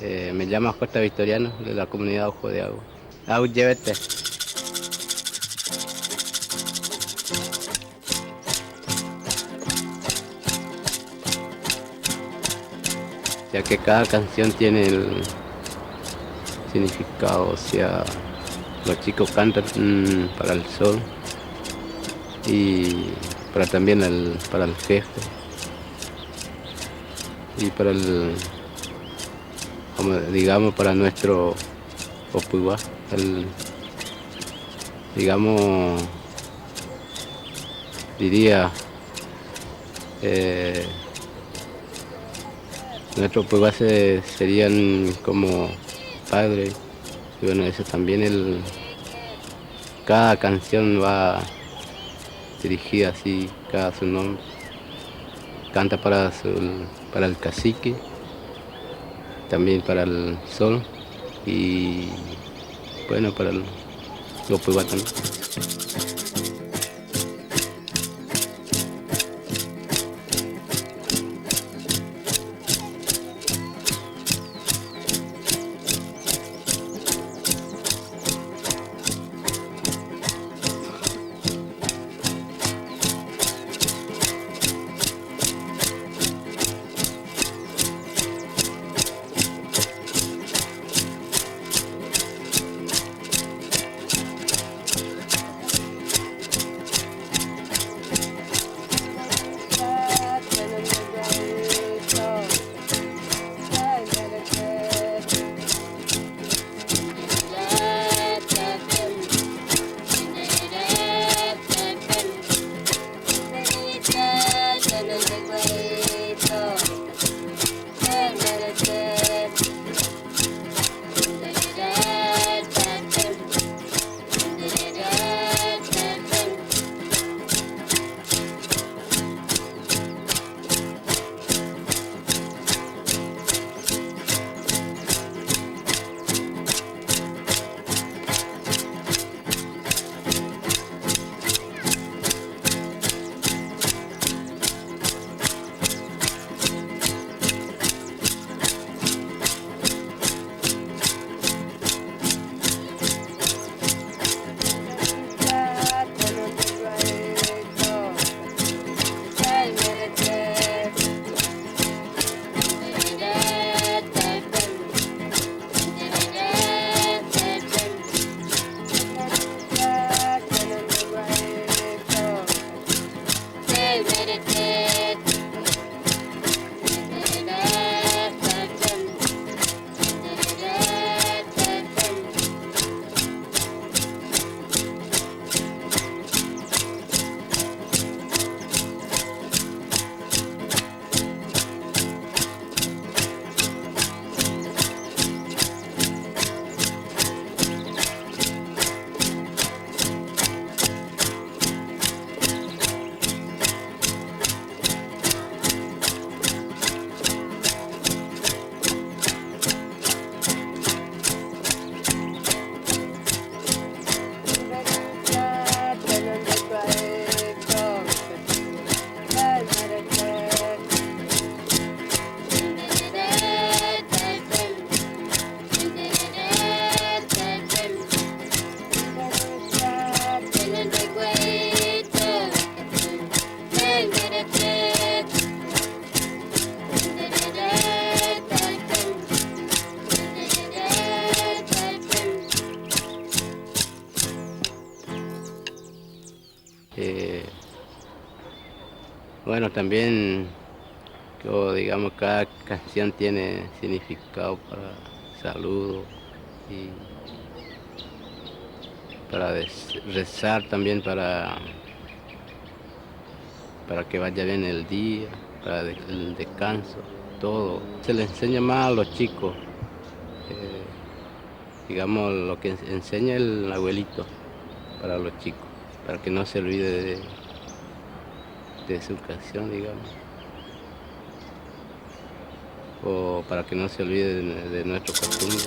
Me llamo Costa Victoriano de la comunidad Ojo de Agua. Aguyjevete. Ya que cada canción tiene el significado, o sea, los chicos cantan para el sol y para también el, para el jefe y para el, como digamos, para nuestro Opugua, el, digamos, diría, eh, nuestro Opugua serían como padre, y bueno, eso también el, cada canción va dirigida así, cada su nombre. Canta para, su, para el cacique, también para el sol y bueno, para el Opugua también. Bueno, también, yo, digamos, cada canción tiene significado para saludo y para rezar también para que vaya bien el día, para el descanso, todo. Se le enseña más a los chicos, digamos, lo que enseña el abuelito para los chicos, para que no se olvide de su canción, digamos, o para que no se olvide de nuestro costumbre.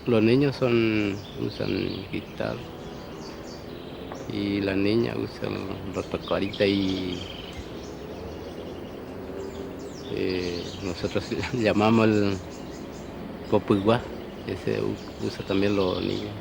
Los niños son usan guitarra y la niña usa los tocarita y nosotros llamamos el popugua, ese usa también los niños.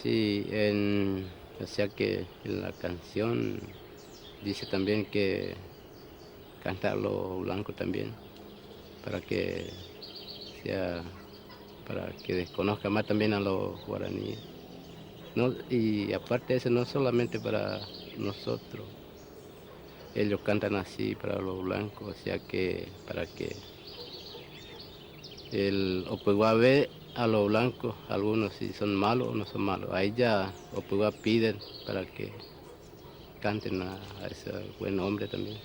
Sí, o sea que en la canción dice también que cantarlo blanco también, para que sea, para que desconozca más también a los guaraníes. No, y aparte de eso, no solamente para nosotros, ellos cantan así para los blancos, o sea que para que el Opeguá ve a los blancos, algunos si son malos o no son malos. Ahí ya Opeguá piden para que canten a ese buen hombre también.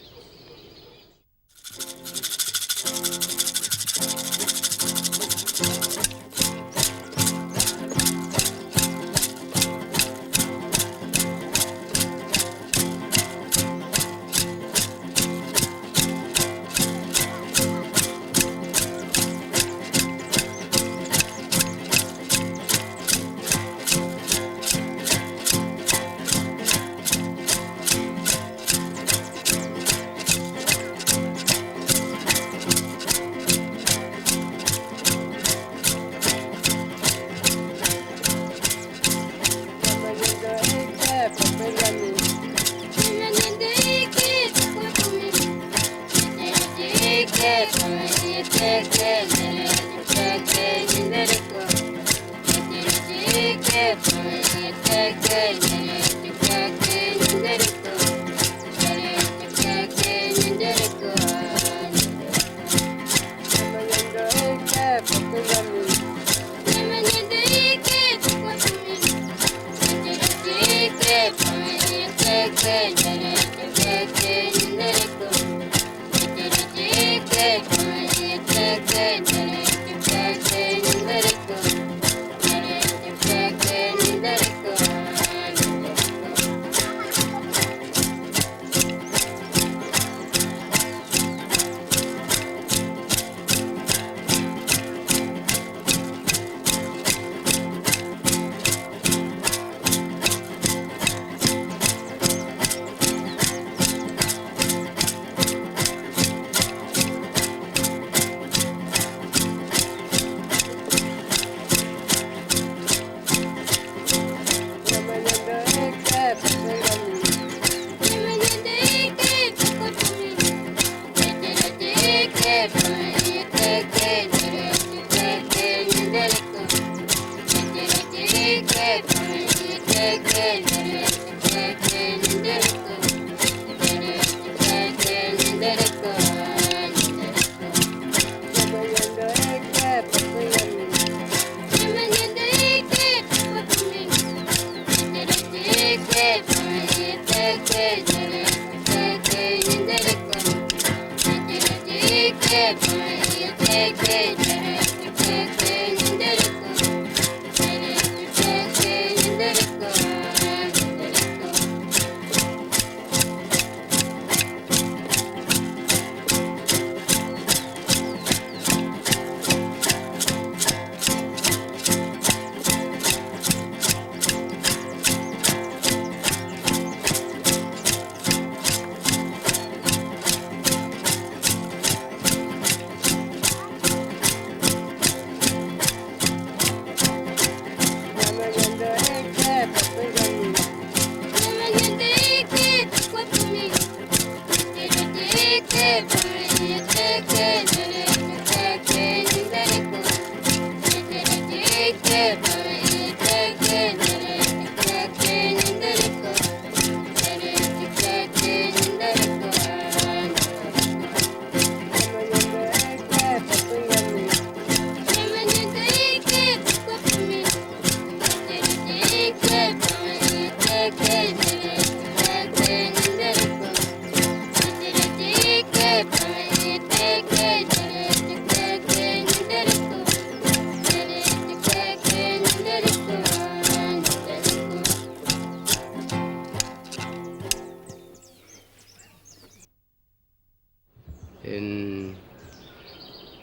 En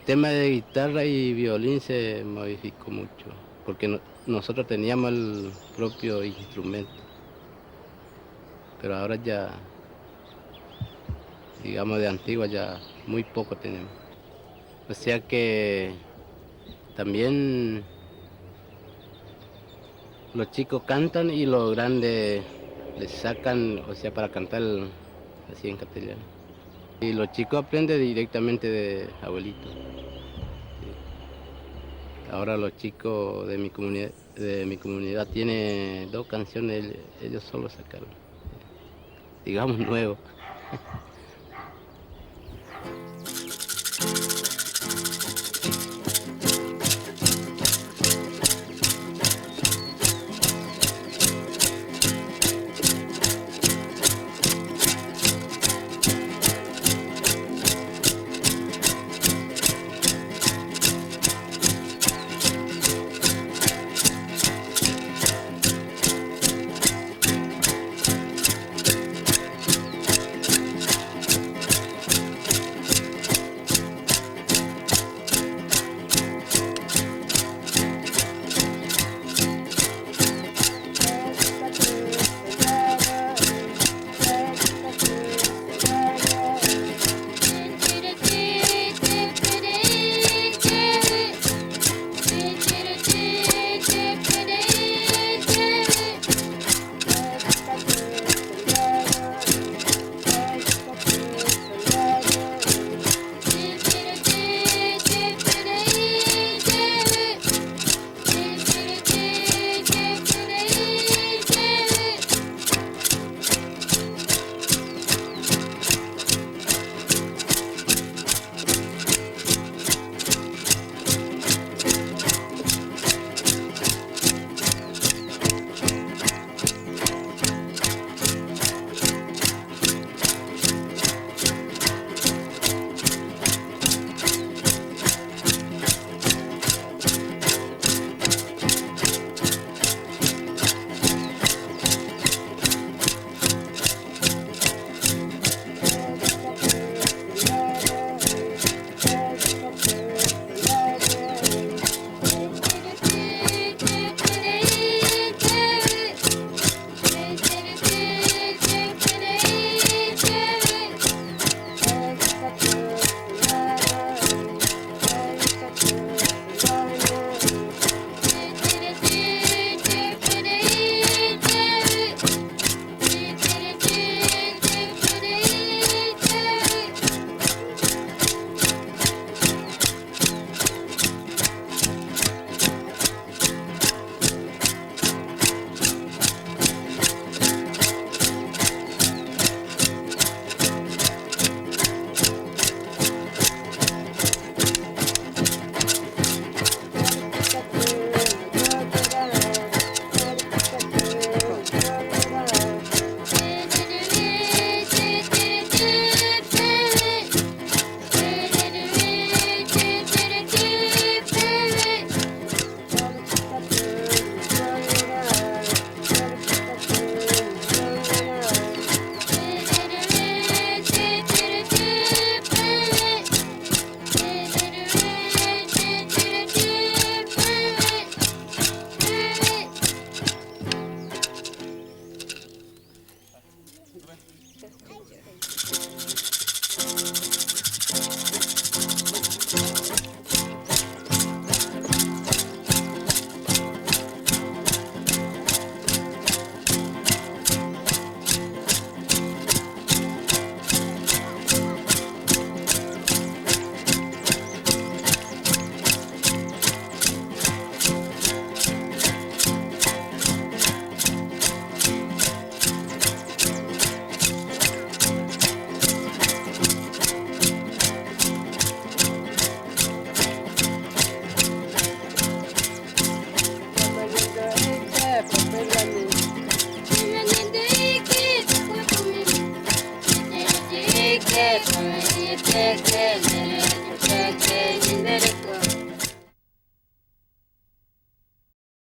tema de guitarra y violín se modificó mucho, porque nosotros teníamos el propio instrumento, pero ahora ya, digamos de antigua ya muy poco tenemos. O sea que también los chicos cantan y los grandes les sacan, o sea, para cantar así en castellano. Y los chicos aprenden directamente de abuelito. Sí. Ahora los chicos de mi comunidad, de mi comunidad tienen dos canciones, ellos solo sacaron, digamos nuevo. Añetete.